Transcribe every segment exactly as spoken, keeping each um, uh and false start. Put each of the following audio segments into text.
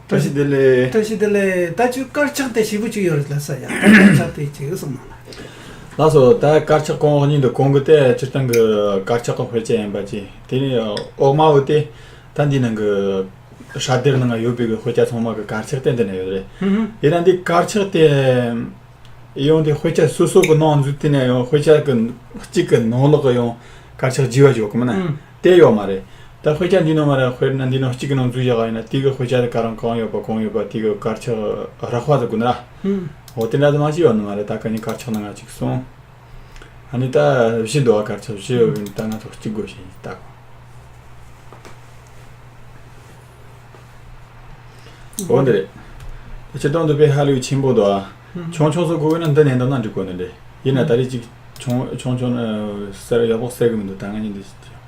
བཀྲ་ཤིས་བདེ་ལེགས། བཀྲ་ཤིས་བདེ་ལེགས། ད་ཁྱོད་དཀར་ཆག་དེ་ཞེ་པོ་ཅིག་ཡོད་རེད་ལ་ས་ཡ། དཀར་ཆག་དེ་ཅིག་གསུངས་གནང་ལ། ལགས་སོ། ད་དཀར་ཆག་གོང་འོག་གཉིས་འདུག། གོང་གི་དེ་སྤྱིར་བཏང་གི་དཀར་ཆག་གི་དཔེ་ཆ་ཡིན་པ་ཅིག། དེ་ནས་འོག་མ་བོ་དེ་ད་འདི་ནང་གི་ཧྲ་དེར་ནང་ཡོད་པའི་གི་དཔེ་ཆ་ཚང་མ་གི་དཀར་ཆག་དེ་འདི་ན་ཡོད་རེད། ཧུམ་ཧུམ། ཡིན་ན་འདི་དཀར་ཆག་དེ། ཡང་དེ་དཔེ་ཆ་སོ་སོ་གི་ནང་འཛུལ་དེ་ནས་ཡང་དཔེ་ཆ་གི་གཅིག་གི་ནང་ལོགས་གི་ཡང་དཀར་ཆག་བརྗེ་བ་འཇོག་གི་མིན་ན། ཨང་། དེ་ཡོད་མ་རེད། ད་དཔེ་ཆ་འདི་ནང་མ་རེད། དཔེར་ན་འདི་ནང་གཅིག་གི་ནང་འཛུལ་བཞག་ཡིན་ན་དེ་གི་དཔེ་ཆ་དེ་ག་རང་གང་ཡོད་པ་གང་ཡོད་པ་དེ་གི་དཀར་ཆག་རག་པ་ཟེར་དགོས་ན་ར། ཨང་། འོ་དེ་འདྲ་དེ་མ་ཞིག་ཡོད་ནི་མ་རེད། ད་ག་ནི་དཀར་ཆག་ནང་ང་གཅིག་སོང་། ཨ་ནི་ད་བཞི་འདུག་ཨ། དཀར་ཆག་བཞི་ཡོད་པས་ད་ང་ཚོ་གཅིག་དགོས་ཤིང་ད། འོ་འདི་རེད། ད་སྤྱིར་བཏང་དུ་དཔེ་ཧ་ལས་ཆེན་པོ་འདུག་ཨ། ཆུང་ཆུང་བཟོ་དགོས་ན་འདི་ནས་འདི་ན་འགྲིག་གོ་ནི་འདྲ། ཡིན་ན་ད་རེས་ཅིག་ཆུང་ཆུང་ཆུང་ནི་གསལ་ཡག་པོ་གསལ་གི་མི་འདུག། ད་ང་གཉིས་འདི་ཞིག་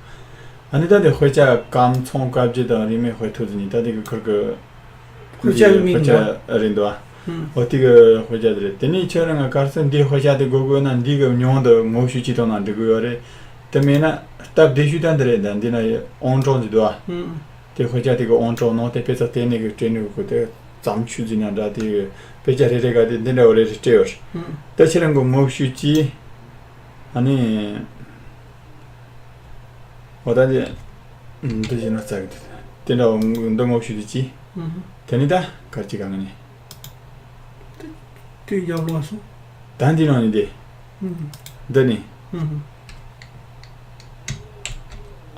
ཨ་ནི་ད་འདི་དཔེ་ཆ་སྐམ་ཚོང་བཀའ་བརྒྱུད་དང་རིས་མེད་དཔེ་ཐོ་ཟེར་གཉིས་ད་འདི་གི་ཁུར་གི་དཔེ་ཆ་གི་མིང་དཔེ་ཆ་རེད་འདུག་ཨ། འོ་དེ་གི་དཔེ་ཆ་དེ་རེད། དེ་ནས་ཁྱོད་རང་གི་གར་སོང་འདི་དཔེ་ཆ་དེ་དགོས་དགོས་ན་འདི་གི་མྱིང་དུ་ངོ་བཤུས་ཅིག་བཏང་ན་འགྲིག་གི་ཡོད་རེད། དེ་མེད་ན་སྟབས་བདེ་ཤོས་ད་འདི་རེད། ད་འདི་ན་ཨང་གྲངས་ཅིག་འདུག་ཨ། དེ་དཔེ་ཆ་དེ་གི་ཨང་གྲངས་ནང་དེ་དཔེ་ཆ་དེ་ནས་གི་སྤྲད་ནས་གི་དེ་བརྩམས་ཆོས་ཟིན་ན་འདྲ། དེ་གི་དཔེ་ཆ་རེ་རེ་ག་དེ་འདི་འདྲ་བ་རེ་རེ་སྤྲད་ཡོད་རེད། ད་ཁྱེད་རང་གི་ངོ་བཤུས་ཀྱིས་ཨ་ནི། འོ་ད་འདི་འདི་བྱས་ན་རྩ་གི་དེ་འདྲ་བ་འདི་ངོ་བཤུས་དེ་ཀྱིས། དེ་ནི་ད་གར་གྱི་གང་ནི། དེ་རྒྱབ་ལོགས་སོང་། ད་འདི་ནང་ནི་དེ། ཨུམ། འདི་ནི། ཨུམ།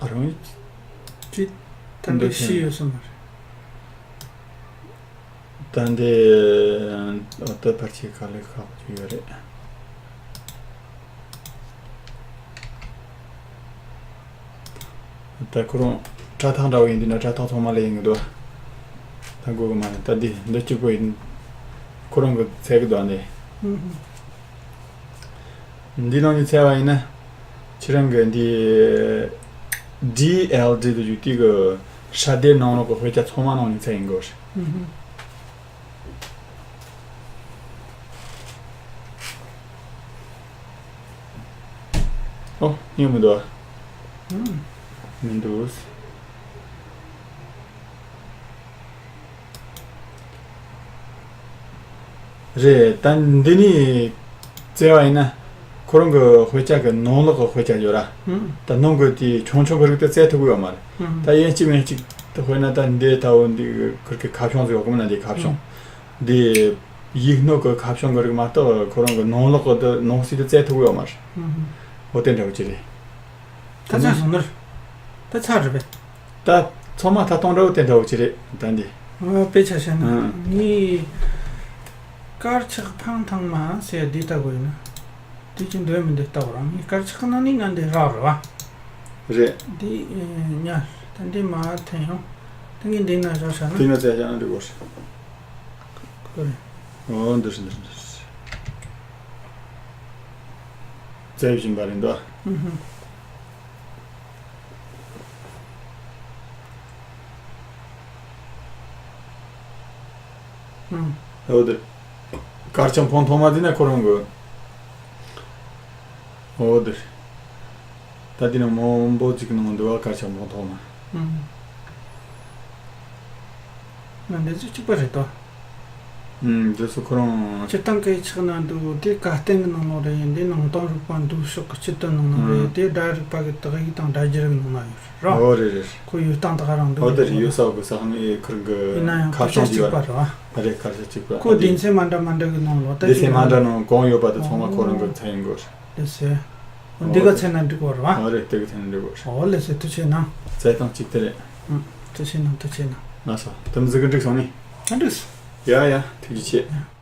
ཨ་རང་ཡིན། ཅི། ད་འདི་འདི་ཤི་ཡོད་སོང་མ་རེད། ད་འདི། ཨོ་ད་ཕར་ཆེ་ཁ་ལེ་ཁག་ཅིག་ཡོད་རེད། ད་ཁོ་རང་དྲ་ཐག་འདྲ་བོ་ཡིན་དུས་ན་དྲ་ཐག་ཚང་མ་ལས་ཡིན་གི་འདུག། ད་དགོས་གི་མ་རེད། ད་འདི་འདི་གཅིག་པོ་ཡིན། ཁོ་རང་གི་ཚད་གི་འདུག་ཨ་འདི། ཨུམ། འདི་ནང་གི་ཚད་པ་ཡིན་ན། ཁྱེད་རང་གི་འདི། ཌི་ཨེལ་ཌི་དུ་བརྒྱུད་དེ་གི་ཧྲ་དེ་ནང་ལོགས་གི་དཔེ་ཆ་ཚང་མ་ནང་གི་ཚད་ཡིན་དགོས་རེད། ཨུམ། ཨོ། སྙིང་མི་འདུག་ཨ། ཨུམ། མི་འདུག། རེད། ད་འདི་ནི་བཙལ་བ་ཡིན་ན་ཁོ་རང་གི་དཔེ་ཆ་གི་ནང་ལོགས་གི་དཔེ་ཆ་ཡོད་ར། ཨུམ། ད་ནང་གི་དེ་ཆུང་ཆུང་གི་རིགས་དེ་བཙལ་ཐུབ་ཀྱི་ཡོད་མ་རེད། ཨུམ། ད་ཡིན་གཅིག་མིན་གཅིག་དཔེར་ན་ད་འདི་ད་འོ་འདི་ཁུར་གི་ཁ་བྱང་ཟིག་ཡོད་གི་མིན་ན། འདི་ཁ་བྱང་། ཨུམ། འདི་ཡིག་སྣོད་ཀྱི་ཁ་བྱང་གི་རིགས་མ་གཏོགས་ཁོ་རང་གི་ནང་ལོགས་ཀྱི་དེ་ནང་གསེས་དེ་བཙལ་ཐུབ་ཀྱི་ཡོད་མ་རེད། ཨུམ། འོ་དེ་འདྲ་བོ་ཅིག་རེད། ད་ཚར་སོང་ནི་རེད། ད་ཚར་རེད་པས། ད་ཚང་མ་ད་གཏོང་འདྲ་བོ་དེ་འདྲ་བོ་ཅིག་རེད་ད་འདི། ཨ། དཔེ་ཆ་བཤད་ན། ཨང་། ངའི་དཀར་ཆག་འཕང་ཐང་མ་ཟེར་འདི་ལྟ་བུ་ཡིན་ན། དེ་ཅི་འདོད་མི་འདོད་ལྟ་བུ་རང་། ངའི་དཀར་ཆག་ནང་ནས་ང་འདི་རག་རེད་བ། རེད། འདི་ཉར། ད་འདི་མ་འཐེན་ཡོང་། ད་ངས་འདི་ན་བཞག་བཞག་ན། དེ་ན་བཙལ་བཞག་ན་འགྲིག་གོ་རེད། ཁོ་རེད། ཨོ་འདི་རེད་འདི་རེད་འདི་རེད། བཙལ་བཞིན་པ་རེད་འདུག། ཨུ་ཧུ། ཨུ། འོ་དེ། དཀར་ཆག་འཕང་ཐོག་མ་དེ་ན་ཁོ་རང་གི། འོ་དེ། ད་དེ་ན་མང་པོ་ཅིག་ནང་འདུག་བ། དཀར་ཆག་འཕང་ཐོག་མ། ཨུ། ང་འདི་ཚོ་གཅིག་པ་རེད་དོ། ཨུམ། འདི་ཚོ་ཁོ་རང་། སྤྱིར་བཏང་སྐད་ཆག་ན་འདུག། དེ་ཀ་རྟེན་གྱི་ནང་ལོགས་རེད། འདི་ནང་དོན་རིག་པ་འདུ་ཤོག་གི་སྤྱི་དོན་ནང་ལོགས་རེད། ཨུམ། དེ་སྒྲ་རིག་པ་གི་དག་ཡིག་དང་སྒྲ་སྒྱུར་གྱི་ནང་ན་ཡོད་རེད། ཨོ་རེད་རེད། ཁོ་ཡོད་སྟངས་དེ་ག་རང་འདུག། ཨོ་དེ་རེད། ཡོད་ས་གི་ས་གནས་ཁུར་གི་ཡིན་ན་ཡང་ཁ་བྱང་ཅིག་པ་རེད་བ། རེད། ཁ་བྱང་གཅིག་པ། ཁོ་སྡེ་ཚན་མ་འདྲ་མ་འདྲ་གི་ནང་ལོགས་ད་སྡེ་ཚན་མ་འདྲ་ནང་གང་ཡོད་པ་དེ་ཚང་མ་ཁོ་རང་གི་ཚད་ཡིན་དགོས་རེད། ལགས་སེ། འདི་ག་ཚད་ན་འགྲིག་གོ་རེད་བ། ཨོ་རེད། དེ་གི་ཚད་ན་འགྲིག་གོ་རེད། ཨོ་ལགས་སེ། ཐུགས་རྗེ་གནང་། བཙལ་སྟངས་གཅིག་དེ་རེད། ཨུ། ཐུགས་རྗེ་གནང་། ཐུགས་རྗེ་གནང་། ལགས་སོ། དེ་མི་ཟིག་གི་འགྲིག་སོང་ནི། ཨ་འགྲིག་སོང་། ཡ་ཡ། ཐུགས་རྗེ་ཆེ། ཡ།